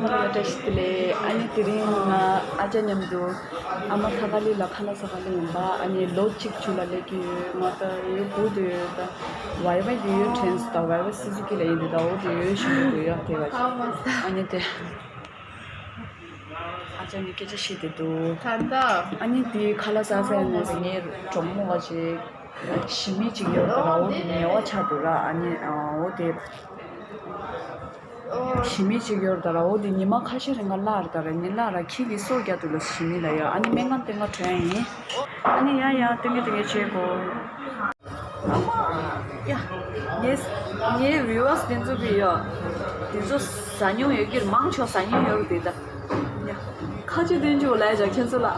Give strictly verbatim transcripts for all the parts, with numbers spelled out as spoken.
བཀྲ་ཤིས་བདེ་ལེགས། ཨ་ནི་དེ་རིང་ང་ཨ་ཅག་མཉམ་དུ་ཨ་མ་ཐ་ཀ་ལི་ལ་ཁ་ལག་ཟ་ག་སླེབས་ཡིན་པ། ཨ་ནི་ལོ་གཅིག་མཇུག་ལ་སླེབས་ཀྱི་ཡོད། ང་ད་ཡོད་སྒུག་བསྡད་ཡོད། ད་ཝའི་ཝའི་དེ་ཡོད་དྲན་སོང་། ད་ཝའི་ཝའི་སི་སི་ཀི་ལ་ཡིན་དུས་ད་འོ་དེ་ཡོད་ཞུ་གི་འདུག་ཡ། དེ་བ་ཅིག་ཨ་མ་ད་ཨ་ནི་དེ། ཨ་ཅག་ནི་སྐད་ཆ་བཤད་བསྡད་འདུག་ད་ལྟ། ཨ་ནི་དེའི་ཁ་ལག་ཟ་ས་ཡིན་ནས་ངའི་གྲོགས་མོ་བ་ཅིག་ཞི་མི་ཅིག་ཡོད་ར། འོ་དེ་ཉེ་བ་ཆགས་འདུག་ར། ཨ་ནི་འོ་དེ་ཞི་མི་ཅིག་ཡོད་ར། འོ་དེ་ཉི་མ་ཁ་ཤས་རིང་ག་ལར་ད་ར། ཉི་ལ་ར་ཁྱི་གི་སོ་རྒྱག་འདུག་ལ་ཞི་མི་ལ་ཡ། ཨ་ནི་སྨན་ཁང་སྟེང་ག་བྲོས་ཡིན། ཨ་ནི་ཡ་ཡ་སྟེང་གི་སྟེང་གི་བྱེད་དགོས། ཨ་མ། ཡ། ངའི་ངའི་བི་ཡུ་ཨར་སི་དེ་ཚོ་གི་ཡ། དེ་ཚོ་ཟ་མྱོང་ཡོད་ཀྱི་རེད། མང་ཆེ་བ་ཟ་མྱོང་ཡོད་རེད་དེ་ད། ཡ། ཁ་ཆུ་དོན་ཆུ་ལ་ཡ་ཁྱེད་ཚོ་ལ།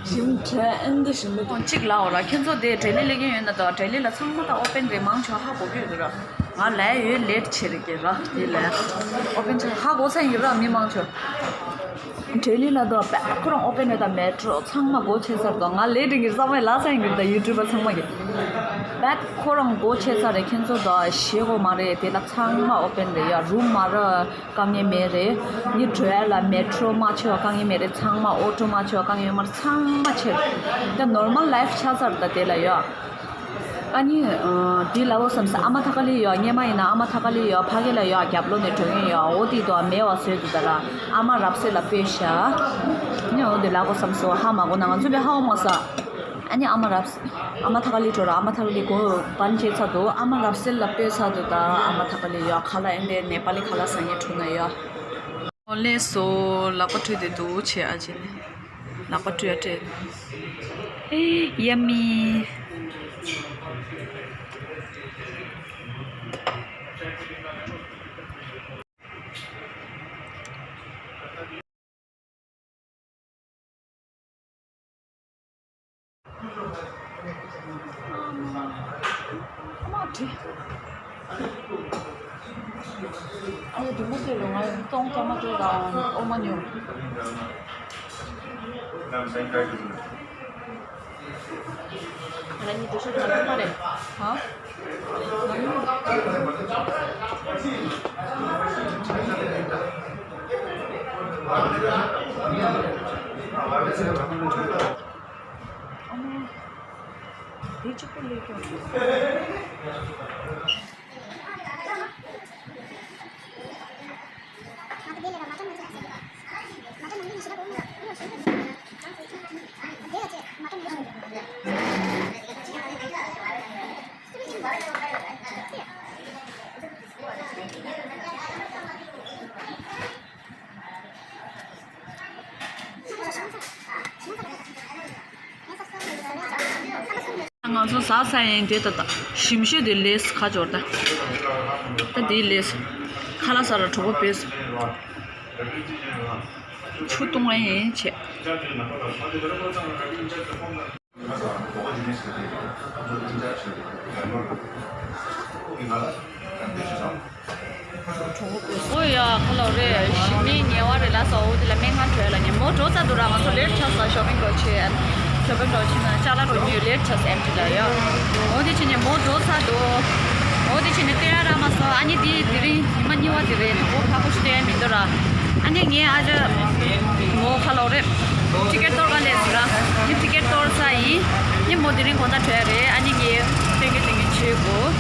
ཞིམ་དྲན་འདི་ཞིམ་པོ་འདུག་གཅིག་ལའོ་ར། ཁྱེད་ཚོ་དེ་ལྡི་ལི་སླེབས་ཀྱི་ཡོད་ན་ད། ལྡི་ལི་ལ་ཚང་མ་ད་ཨོ་པན་རེད། མང་ཆེ་བ་ཧ་གོ་གི་ཡོད་ར། ང་ལ་ཡོད་ལེ་ཊི་བྱེད་རེད་ཀྱི་ར། དེ་ལ་ཨོ་པན་ཆེ་ཧ་གོ་ས་ཡིན་ར། མི་མང་ཆེ་བ་ལྡི་ལི་ལ་ད་བད་ཁོ་རང་ཨོ་པན་རེད། ད་མེ་ཊོ་ཚང་མ་སྒོ་ཕྱེ་ཚར་ད། ང་ལེ་ཊི་གི་ར་ཚང་མ་ལ་ས་ཡིན་གི་ར། ད་ཡུ་ཊུབ་པ་ཚང་མ་གི་བད་ཁོ་རང་སྒོ་ཕྱེ་ཚར་རེད། ཁྱེད་ཚོ་ད་ཞེད་དགོས་མ་རེད། དེ་ལ་ཚང་མ་ཨོ་པན་རེད་ཡ། རུམ་མ་ར། དཀའ་ངལ་མེད་རེད། ནི་བྲོས་ལ་མེ་ཊོ་མ་ཆེ་བ་དཀའ་ངལ་མེད་རེད། ཚང་མ་ཨོ་ཊོ་མ་ཆེ་བ་དཀའ་ངལ་ཡོད་མ་རེད། ཚང་མ་ཆེ་རེད། ད་ནོར་མལ་ལའིཕ་ཆགས་ཚར་ད་དེ་ལ་ཡོད། ཨ་ནི་ཨ་དེ་ལ་འོ་བསམ་སོང་། ཨ་མ་ཐ་ཀ་ལི་ཡོད། སྔོན་མ་ཡིན་ན་ཨ་མ་ཐ་ཀ་ལི་ཡོད། ཕ་གི་ལ་ཡོད། རྒྱབ་ལོགས་ནས་འགྲོ་མཁན་ཡོད། འོ་དེ་དོ་མེད་པ་བཟོས་འདུག་ད་ར། ཨ་མ་རབ་གསལ་ལ་སྤོས་ཤག་ནི་འོ་དེ་ལ་འོ་བསམ་སོང་། ཧ་མ་གོ་ན་ང་ཚོ་ལས་ཧ་འོ་མ་ས། ཨ་ནི་ཨ་མ་རབ་ཨ་མ་ཐ་ཀ་ལི་འགྲོ་ར། ཨ་མ་ཐ་ཀ་ལི་གོ་པན་ཆེ་ཚ་དུ། ཨ་མ་རབ་སེལ་ལ་སྤོས་ཚ་དུ། ད་ཨ་མ་ཐ་ཀ་ལི་ཡོད། ཁ་ལག་ཨེ་འདྲའི་ནེ་པ་ལི་ཁ་ལག་ཟ་ངེ་འཁྲུ་ན་ཡོད། ཨོ་ལེ་སོ་ལག་པ་འཁྲུ་དེ་དུ་ཆེ་ཨ་ཅེ་ནི། ལག་པ་འཁྲུ་ཡ་སྤྲད། ཡ་མི། ཨ་ཡ་དུ་མ་ཟེར་ལོ། ང་ཡང་སྟོང་ཐོག་མ་སྤྲོད་དང་ཨོ་མ་ཉོ། ང་གཉིས་འགྲོ་ཤོར་དང་ལྷག་པ་རེད། ཧ། ཨ་མ། དེ་གཅིག་པོ་ལས་ཀྱང་། ང་ཚོ་ཟ་ས་ཡིན་དེ་ད་ད་ཞིམ་ཤོས་དེ་ལེས་ཁ་སྦྱོར་ད། ད་དེ་ལེས་ཁ་ལག་ཟ་ར་གྲོགས་པོ་བེས། ཆུ་བཏུང་བ་ཡིན་བྱས། ཨོ་ཡ་ཁ་ལོ་རེད། ཞི་མི་ཉེ་བ་རེད་ལ་སོ། འོ་དེ་ལ་སྨན་ཁང་བྲོས་ལ་ཉེ་མོ་འགྲོ་ས་འདུག་ར། ང་ཚོ་ལེ་ཊི་ཆགས་ས། ཤོ་པིང་འགྲོ་ཆེ། ཤོ་པིང་འགྲོ་ཆེ་ན་ཅ་ལག་འགྲོ་ཉེ་ལེ་ཊི་ཆགས་ས་ཨེམ་ཊི་ལ་ཡོད། འོ་དེ་ཆེ་ཉེ་མོ་འགྲོ་ས་འདུག་འོ་དེ་ཆེ་ཉེ་སྟེར་ཡ་ར་མ་སོ། ཨ་ནི་དེ་དེ་རིང་ཉི་མ་གཉིས་པ་དེ་རེད། དོ་ཁ་ཁོ་ཤི་སྟེར་ཡ་མི་འདུག་ར། ཨ་ནི་ངའི་ཨ་ཅག་མོ་ཁ་ལོ་རེད། ཊི་ཀེ་ཊི་གཏོར་ག་ལས་སི་ར། ངས་ཊི་ཀེ་ཊི་གཏོར་ས་ཡིན། ངས་མོ་དེ་རིང་དགོང་དག་བྲོས་རེད། ཨ་ནི་ངས་ཏེང་གེ་ཏེང་གེ་བྱེད་དགོས།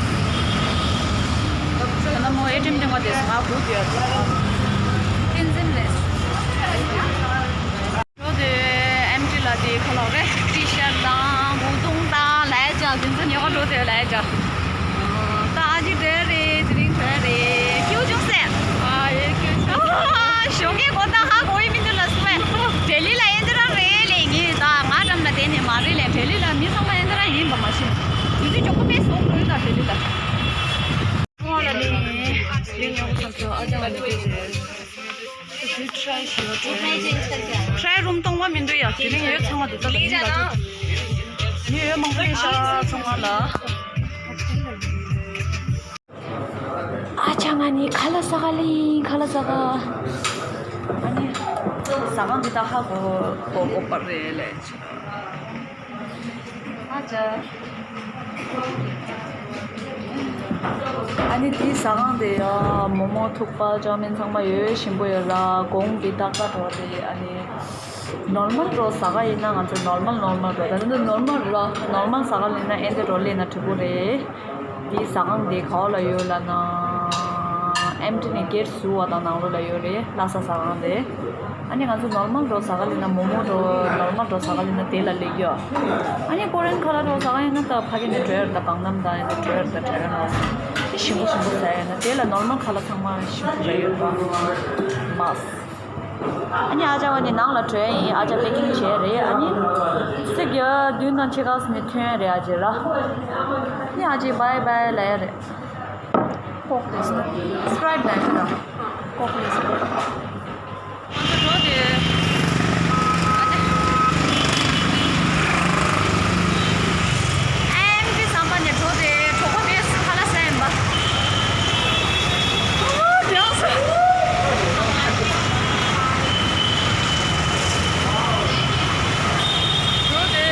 ད་ནི་མོ་ཨེ་ཊི་ཨེམ་སྟེང་བ་དེ་སུ་ང་སྒུག་དེ་ཡོད། བསྟན་འཛིན་ལས། འགྲོ་དེ་ཨེམ་ཊི་ལ་དེ་ཁ་ལོ་རེད། ཊི་ཤར་དང་། མགོ་ཐུང་དང་། ལས་ཅག་དེ་ཚོ་ཉོ་ག་འགྲོ་དེ་ལས་ཅག་ད་ཨ་ཅི་བྲོས་རེད། དེ་རིང་བྲོས་རེད། ཁྱེའུ་ཅུང་ཟད། ཨ་ཡེ་ཁྱེའུ་ཅུང་ཟད། ཨ་ཞོགས་ཀས་གོ་ད་ཧ་གོ་ཡི་མི་འདུག་ལ་སུ་བས། ལྡི་ལི་ལ་ཨེ་འདི་རང་རེད་ལས་ངེས་ད་ང་འགྲམ་ལ་བསྡད་ནས་མ་རེད་ལས། ལྡི་ལི་ལ་མི་ཚང་མ་ཨེ་འདི་རང་ཡིན་པ་མ་ཤེས། དེ་དུས་ཅོག་པོ་དཔེ་བཟོ་དགོས་ད་ལྡི་ལི་ལ། ཁོང་ལ་ནི་ལས་ཉོ་བསམ་སོ། ཨ་ཅག་ལ་ནི་ཁྱེད་ཀྱི་ཁྲའི་ཞུ་བ། ཁྲའི་རུམ་སྟོང་པ་མི་འདུག་ཡ། དེ་རིང་ཡོད་ཚང་མ་དེ་ཚོ་ལ་ཡིན་ལ་ཚོ། མི་ཡོད་མང་པོ་ཡིན་ཤག་ཚང་མ་ལ། ཨ་ཅག་ང་ནི་ཁ་ལག་ཟ་ག་ལ་ཡིན། ཁ་ལག་ཟ་ག་ཨ་ནི། ཟ་ཁང་འདི་ད་ཧ་གོ་གོ་གོ་པ་རེད་ལས། ཨ་ཅག་ཨ་ནི་དེའི་ཟ་ཁང་དེ་ཡ་མོ་མོ་ཐུག་པ་ཅའོ་མིན་ཚང་མ་ཡོད་ཞིམ་པོ་ཡོད་ལ། གོང་གི་ཏག་ཏག་འགྲོ་དེ་ཨ་ནི་ནོར་མལ་འགྲོ་ཟ་ག་ཡིན་ན་ང་ཚོ་ནོར་མལ་ནོར་མལ་འགྲོ་ད་ནི་ནོར་མལ་ར་ནོར་མལ་ཟ་ག་ལེན་ན་ཨེ་འདི་འགྲོ་ལེན་ན་འགྲིག་པོ་རེད། དེའི་ཟ་ཁང་དེ་ག་བ་ལ་ཡོད་ལབ་ན་ཨེམ་ཊི་ནས་སྒེར་ཟུར་བ་དང་ནང་ལོགས་ལ་ཡོད་རེད། ལྷ་ས་ཟ་ཁང་དེ། ཨ་ནི་ང་ཚོ་ནོར་མལ་འགྲོ་ཟ་ག་ལེན་ན་མོ་མོ་འགྲོ་ནོར་མལ་འགྲོ་ཟ་ག་ལེན་ན་དེ་ལ་སླེབས་ཡོད། ཨ་ནི་ཀོ་རེན་ཁ་ལག་འགྲོ་ཟ་ག་ཡིན་ན་ད་ཕ་གི་ནས་འགྲོ་ཡོད་རེད། ད་གང་འདམ་དང་ཡིན་ན་འགྲོ་ཡོད་རེད། ད་འགྲོ་ཡོད་ན་དེ་ཞིམ་པོ་ཞིམ་པོ་ཟ་ཡོད་ན་དེ་ལ་ནོར་མལ་ཁ་ལག་ཚང་མ་ཞིམ་པོ་རེད་ཡོད་པ་མ། ཨ་ནི་ཨ་ཅག་ཨ་ནི་ནང་ལ་འགྲོ་ཡ་ཡིན། ཨ་ཅག་པེ་ཀིང་བྱས་རེད། ཨ་ནི་ཚིག་ཡ་བདུན་དང་ཕྱེད་ཀ་ནས་ཐོན་ཡ་རེད། ཨ་ཅག་ར་ཨ་ནི་ཨ་ཅག་བྷའི་བྷའི་ལབ་ཡ་རེད། ཀོག་ལེ་སི་སི་པ་རའི་ཊི་ལབ་ཡ་རེད། ཀོག་ལེ་སི་སི། ང་ཚོ་འགྲོ་དེ། ཨ་ནི་ཨེམ་ཆི་ཟམ་པ་ནས་འགྲོ་དེ་གྲོགས་པོ་དེ་ཁ་ལག་ཟ་ཡིན་པ། ཨོ་དེ་ཡང་ཟ། འགྲོ་དེ།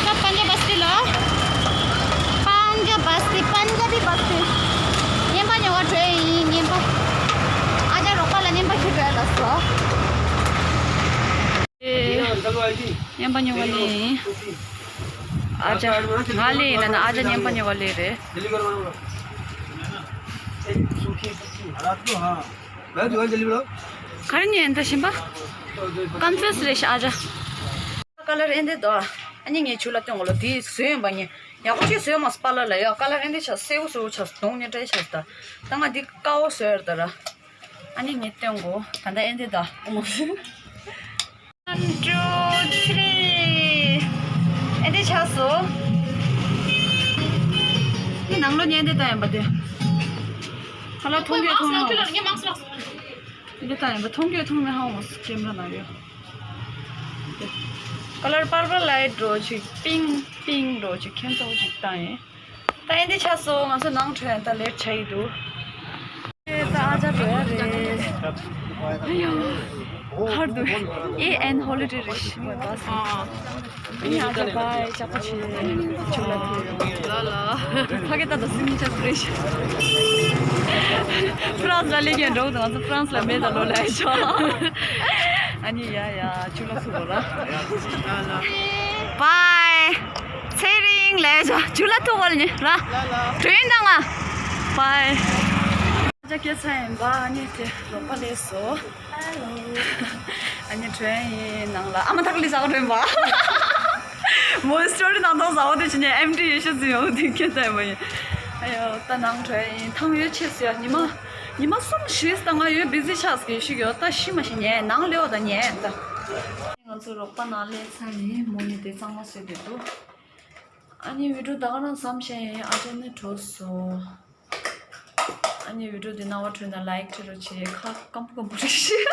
ད་པན་ཇ་བསྟི་ལ། པན་ཇ་བསྟི། པན་ཇ་བི་བསྟི། རྔན་པ་ཉོ་བར་འགྲོ་ཡི་ཡིན། རྔན་པ། ཨ་ཅག་རོགས་པ་ལ་རྔན་པ་ཁྱེར་འགྲོ་ཡ་ལ་སོ། རྔན་པ་ཉོ་བ་ལེན། ཨ་ཅག་ང་ལེན་ཡིན་ན་ཨ་ཅག་རྔན་པ་ཉོ་བ་ལེན་རེད། ག་རེ་ཉན་ད་ཞིམ་པ། ཀམ་ཕུས་རེད་ཤག་ཨ་ཅག་ཀ་ལར་ཨེ་འདི་དོ། ཨ་ནི་ངས་ཇུ་ལ་སྟོན་གོ་ལོ། དེ་བཟོས་ཡིན་པ་ངས་ཡག་པོ་ཅིག་བཟོས་མ་སོང་། པ་ལ་ལ་ཡ་ཀ་ལར་ཨེ་འདི་ཆགས། སེར་པོ་སེར་པོ་ཆགས་སོང་། གདོང་ནི་འདྲ་ཆགས་སོང་། ད་ང་འདི་དཀར་པོ་བཟོས་ཡོད་ད་ར། ཨ་ནི་ངས་སྟོན་གོ། ད་ལྟ་ཨེ་འདི་དོ། One, two, three. ཨེ་འདི་ཆགས་སོང་། ནི་ནང་ལོ་ཉན་འདི་ད་ཡིན་པ་དེ། ཁ་ལག་མཐོང་རྒྱུ་མཐོང་མེད་ཧ་གོ། འདི་ལྟ་ཡིན་པ་མཐོང་རྒྱུ་མཐོང་མེད་ཧ་གོ། ཀེམ་ར་ནང་ཡོད། ཀ་ལར་པར་པལ་ལའིཊ་འདྲ་ཅིག་པིང་པིང་འདྲ་ཅིག་ཁྱད་མཚར་ཅིག་བཏང་ཡིན། ད་ཨེ་འདི་ཆགས་སོང་། ང་ཚོ་ནང་འགྲོ་ཡ་ད་ལེཊ་ཆགས་ཀྱི་འདུག་ད་ཨ་ཅག་འགྲོ་ཡ་རེད། ཨ་ཡོ། ཧར་དུ་ཨེ་ཨེན་ཧོ་ལི་ཌེ་རེད་ཤི་མོ་བ་སི། ཨ་ནི་ཨ་ཅག་བྷའི་ཅག་པོ་བྱེད། ཇུ་ལ་ཐུག་ལ་ལ། ཕ་གི་ད་ད་སིག་ནི་ཅར་ཕི་རེ་ཤི། ཧྥ་རན་སི་ལ་ལས་ཀྱང་འགྲོ་དང་ང་ཚོ་ཧྥ་རན་སི་ལ་མེད་ད་ལོ་ལ་ཨེ་ཆོག་ཨ་ནི་ཡ་ཡ་ཇུ་ལ་ཐུག་གོ་ར། བྷའི། ཚེ་རིང་ལ་ཨེ་ཆོག་ཇུ་ལ་ཐུག་གོ་ལ་ནི་ར། དྲན་དང་ང་། བྷའི། ཨ་ཅག་སྐྱེ་ཚ་ཡིན་པ་ཨ་ནི་དེ་རོགས་པ་ལས་སོ། ཨ་ནི་ཁྲོན་ཡིན་ནང་ལ་ཨ་མ་ཐག་ལི་ཟ་ག་ཁྲོན་པ། མོའི་སི་ཊོ་རི་ནང་ཐོག་ཟ་བ་དེ་བྱས་ནས་ཨེམ་ཊི་ཡོད་ཤི་ཟིན་ཡོང་དེ་ཁྱེད་ལྟ་ཡི་མ་ཡིན། ཨ་ཡོ་ད་ནང་ཁྲོན་ཡིན་ཐང་ཡོད་ཆེ་སི་ཡ་ཉི་མ་ཉི་མ་གསུམ་བཞི་ད་ང་ཡོད་བི་ཟི་ཆགས་སི་ཤི་ཡོད་ད་ཤི་མ་ཤི་ཉན་ནང་ལེའོ་ད་ཉན་ད། ང་ཚོ་རོགས་པ་ནང་ལས་ཚར་ནས་མོ་ནི་དེ་གཙང་མ་བཟོས་བསྡད་འདུག་ཨ་ནི་བི་ཌིའོ་ད་ག་རང་བསམ་ཤེས་ཡིན་ཨ་ཅག་ནི་གྲོལ་སོང་། ཨ་ནི་བི་ཌིའོ་འདི་རྣ་བར་འཕྲོད་ན་ལའིཀ་བྱེད་རོགས་བྱེད། ཁ་སྐམ་པོ་སྐམ་པོ་རེད་ཤི།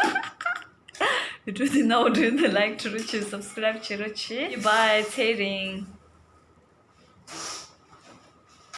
བི་ཌིའོ་འདི་རྣ་བར་འཕྲོད་ན་ལའིཀ་བྱེད་རོགས་བྱེད། སབ་སི་ཀ་རའིབ་བྱེད་རོགས་བྱེད། བྷའི་ཚེ་རིང་།